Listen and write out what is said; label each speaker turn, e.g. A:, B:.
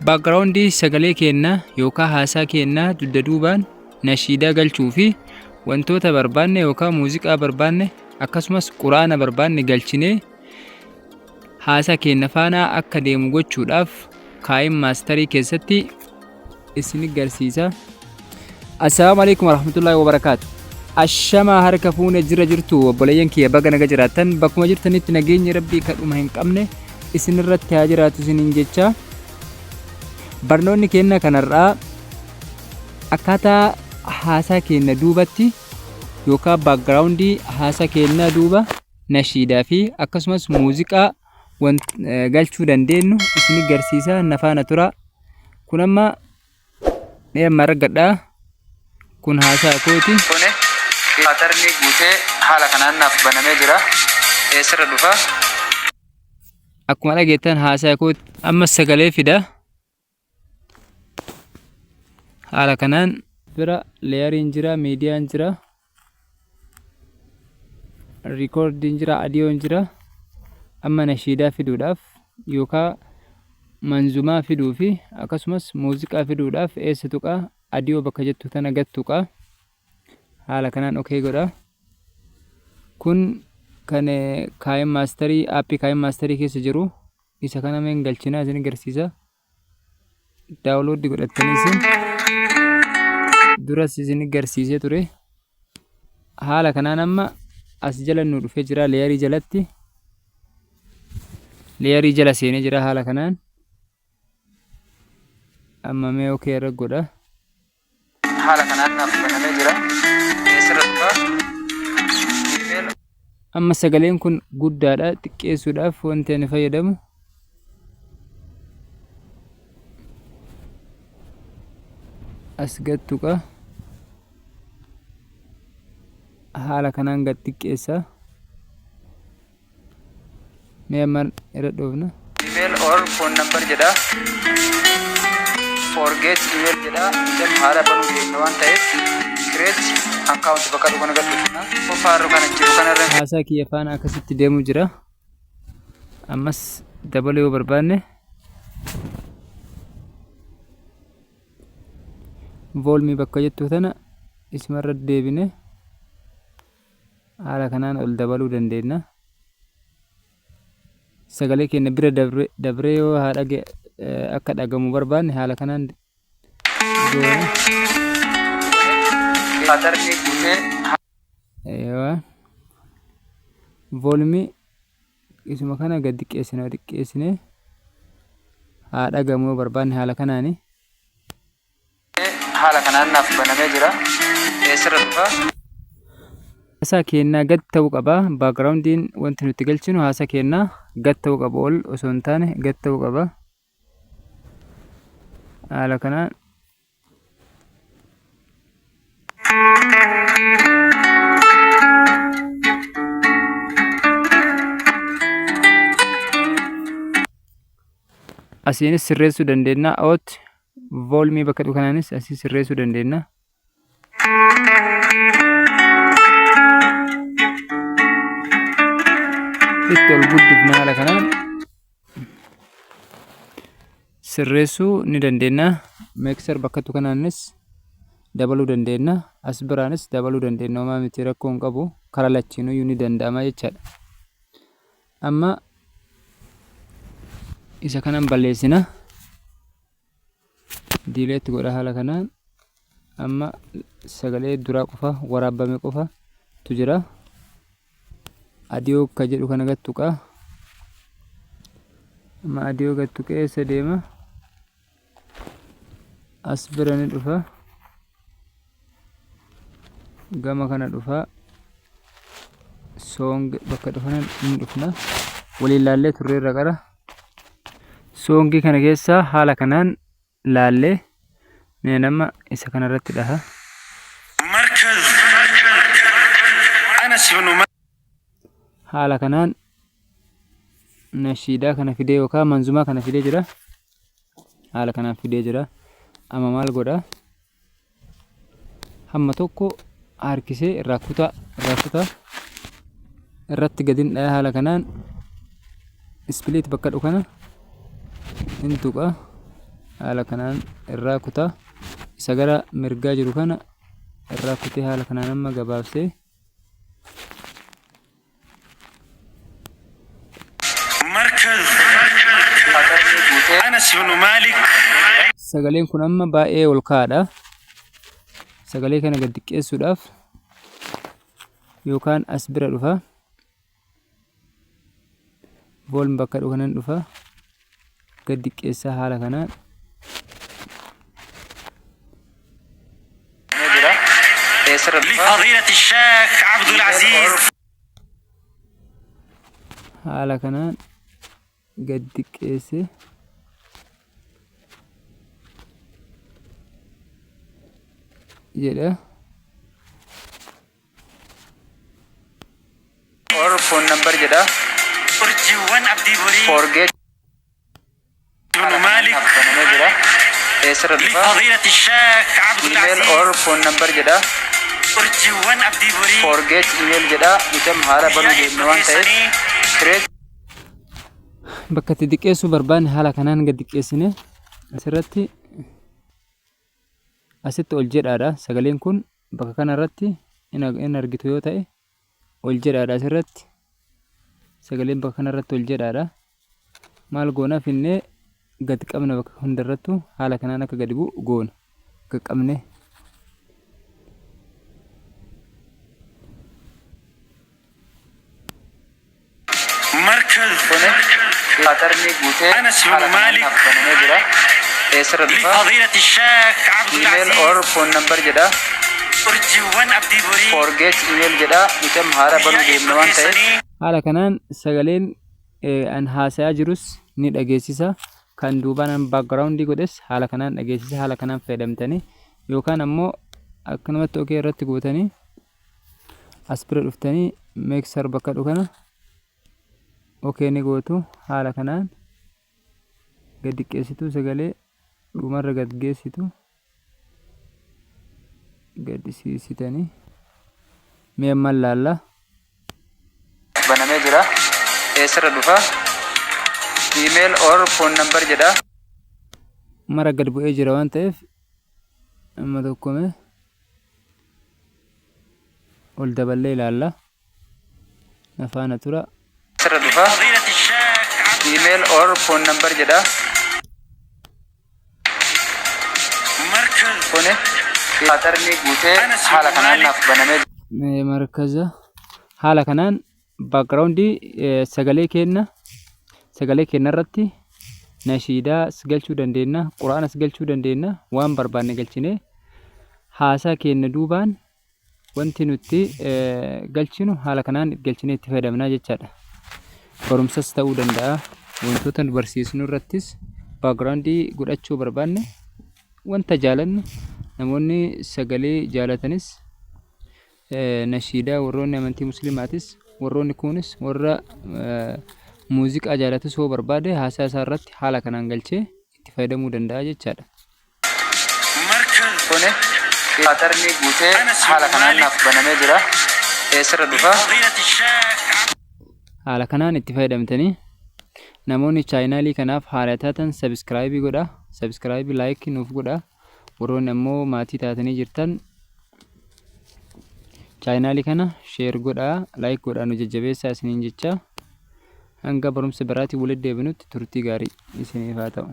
A: Background sagalee keenna yookaa haasaa keenna dugda duubaan nashiidaa galchuu fi wantoota barbaanne yookaa muuziqaa barbaanne akkasumas qur'aana barbaanne galchinee haasaa keenna faana akka deemu gochuudhaaf kaayin maastarii keessatti isin garsiisa. Assalaamu alaikum warahmatullahi wabarakaatu. Ashamaa harka fuune jira jirtu obboleeyyan kiyya baga naga jiraattan bakkuma jirtanitti nageenyi rabbii kadhuma hin qabne isinirratti haa jiraatu isiniin jecha barnoonni keenna kanarraa akkaataa haasaa keenna duubatti yookaan baakgiraawundii haasaa keennaa duuba nashiidaa fi akkasumas muuziqaa galchuu dandeenyu isin garsiisa na faana tura. Kun amma mee amma argadha. Kun haasaa kooti.
B: Kuni paatarnii guutee haala kanaan naaf banamee jira. Eessarra dhufa?
A: Akkuma dhageettan haasaa kooti. Amma sagalee fida. Haala kanaan bira leeyariin jira, miidiyaan jira, riikoordiin jira, adiyoon jira. Amma nashiidaa fiduudhaaf yookaan manzumaa fiduu fi akkasumas muuziqaa fiduudhaaf eessa tuqaa adiyoo bakka jettu tana gad tuqaa. Haala kanaan okee godha. Kun kan kaayin maastarii aappii kaayin maastarii keessa jiru isa kana meen galchinaa isin agarsiisa. Daawulooddi godhattanii isin duras isin garsiisee ture. Haala kanaan amma as jala nu dhufee jira leeyarii jalatti. Leeyarii jala seenee jira haala kanaan. Amma mee okee irra godha.
B: Haala kanaan naaf banamee jira. Eessarra dhufa? Email.
A: Amma sagaleen kun guddaadha xiqqeessuudhaaf wanti ani fayyadamu as gad tuqa haala kanaan gad xiqqeessa. Mee amma irra dhoofna.
B: Email or phone number jedha. Forget email jedha. Then haala banuu deemna waan ta'eef create account bakka dhufu kana gad dhufna. Faarru kana jiru kanarra
A: Haasaa kiyya faana akkasitti deemu jira. Ammas dabaluu yoo barbaanne voolmii bakka jettu tana isumarra deebine Haala kanaan ol dabaluu dandeenya. Sagalee keenya bira dabree yoo haa dhage akka dhagamu barbaanne haala kanaan goona.
B: Paatarnii guutee
A: Eewa. Voolumii isuma kana gad xiqqeessina xiqqeessine haa dhagamu yoo barbaanne haala kanaani.
B: Haala kanaan naaf banamee jira. Eessarra dhufa?
A: Haasaa keennaa gad ta'uu qaba. Backgroundiin wanti nuti galchinu haasaa keennaa gad ta'uu qaba ol osoo hin taane gad ta'uu qaba. Haala kanaan asiinis sirreessuu dandeenya. Out Voolmii bakka dhufu kanaanis asii sirreessuu dandeenya. Itti ol guddifna haala kanaan sirreessuu ni dandeenya. Meekser bakka dhufu kanaanis dabaluu dandeenya. As biraanis dabaluu dandeenya. Homaa miti rakkoo hin qabu. Karaa lachiinuyyuu ni danda'ama jechaadha. Amma isa kanan balleessina. Diileetti godha haala kanaan. Amma sagalee duraa qofa waraabame qofa tu jira. Adiyoo ka jedhu kana gad tuqa. Amma adiyoo gad tuqee eessa deema? As bira ni dhufa. Gama kana dhufa. Song bakka dhufana ni dhufna. Waliin laallee turreerra qara. Soongii kana keessa haala kanaan laallee mee nama isa kanarratti dhaha.
C: Markaz Anas ibn
A: Haala kanaan nashiidaa kana fidee yookaan manzumaa kana fidee jira. Haala kanaan fidee jira. Amma maal godha? Hamma tokko harkisee irraa kutaa irraa kutaa irratti gadin dhaya haala kanaan ispiliit bakka dhufu kana hin tuqa. Haala kanaan irraa kuta. Isa gara mirgaa jiru kana irraa kutee haala kanaan amma gabaabsee
C: Markaz Anas ibn Malik.
A: Sagaleen kun amma baay'ee ol ka'aadha. Sagalee kana gad xiqqeessuudhaaf yookaan as bira dhufa. Volume bakka dhufa nan dhufa. Gad xiqqeessaa haala kanaan.
B: Jira. Eessarra dhufa?
C: لفضيلة الشيخ عبد العزيز
A: Haala kanaan gad xiqqeesse. Jedha.
B: Or phone number jedha.
C: Urjiiwwan Abdii Borii
B: Forget
C: ibn Malik
B: banamee jira. Eessarra dhufa?
C: لفضيلة الشيخ عبد
B: Email
C: العزيز
B: or phone number jedha.
C: Urjiiwwan Abdii Borii
B: Forget email jedha. Nuti amma haaraa banuu
C: guyyaa
B: deemna waan ta'eef
C: keessanii
B: create
A: Bakka itti xiqqeessuu barbaanne haala kanaan gad xiqqeessine asirratti asitti ol jedhaadha. Sagaleen kun bakka kanarratti in argitu yoo ta'e ol jedhaadha asirratti. Sagaleen bakka kanarratti ol jedhaadha. Maal goona finnee gad qabna bakka hundarrattu haala kanaan akka gadi bu'u goona. Gad qabne.
C: Markaz
B: Kuni paatarnii guutee
C: Anas ibn
B: haala kanaan
C: Malik
B: naaf banamee jira. Eessarra dhufa?
C: لفضيلة الشيخ عبد
B: Email
C: العزيز
B: or phone number jedha.
C: Urjiiwwan Abdii Borii
B: Forget email jedha. Nuti amma haaraa banuu
C: guyyaa
B: deemna
C: eebba
B: waan ta'eef
C: keessanii
A: Haala kanaan sagaleen an haasayaa jirus ni dhageessisa. Kan duubaan an background godhes haala kanaan dhageessisa. Haala kanaan fayyadamtanii yookaan ammoo akkanumatti okee irratti gootanii as bira dhuftanii mixer bakka jedhu kana okee ni gootu. Haala kanaan gad xiqqeessitu sagalee dhumarra gad geessitu gad siisitanii mee amman laalla.
B: Banamee jira. Eessarra dhufa? Email or phone number jedha.
A: Mara gad bu'ee jira waan ta'eef amma tokko mee ol daballee ilaalla. Na faana tura.
B: Eessarra dhufa?
C: لفضيلة الشيخ عبد
B: Email or phone number jedha.
C: Markaz
B: Kuni paatarnii guutee
C: Anas
B: haala
C: ibn
B: kanaan
C: Malik
B: naaf banamee jira.
A: Mee markaza haala kanaan background sagalee keenna sagalee keenna irratti nashiidaas galchuu dandeenya, qura'aanas galchuu dandeenya, waan barbaanne galchinee haasaa keenna duubaan wanti nuti galchinu haala kanaan galchinee itti fayyadamna jechaadha. Barumsas ta'uu danda'a. Wantoota nu barsiisnu irrattis background godhachuu barbaanne wanta jaalannu namoonni sagalee jaalatanis nashiidaa warroonni amantii muslimaatis warroonni kunis warra muuziqaa jaalatus yoo barbaade haasaa isaa irratti haala kanaan galchee itti fayyadamuu danda'a jechaadha.
C: Markaz
B: Kuni paatarnii guutee
C: Anas ibn
B: haala kanaan
C: Malik
B: naaf banamee jira. Eessarra dhufa?
C: لفضيلة الشيخ عبد
A: Haala kanaan itti fayyadamtanii namoonni chaayinaalii kanaaf haaraa taatan sabiskiraayibii godhaa. Sabiskiraayibii laayikii nuuf godhaa. Warroonni ammoo maatii taatanii jirtan chaayinaalii kana sheer godhaa, laayik godhaa nu jajjabeessaa isiniin jecha hanga barumsa biraatiin walitti deebinutti turtii gaarii isiniif haa ta'u.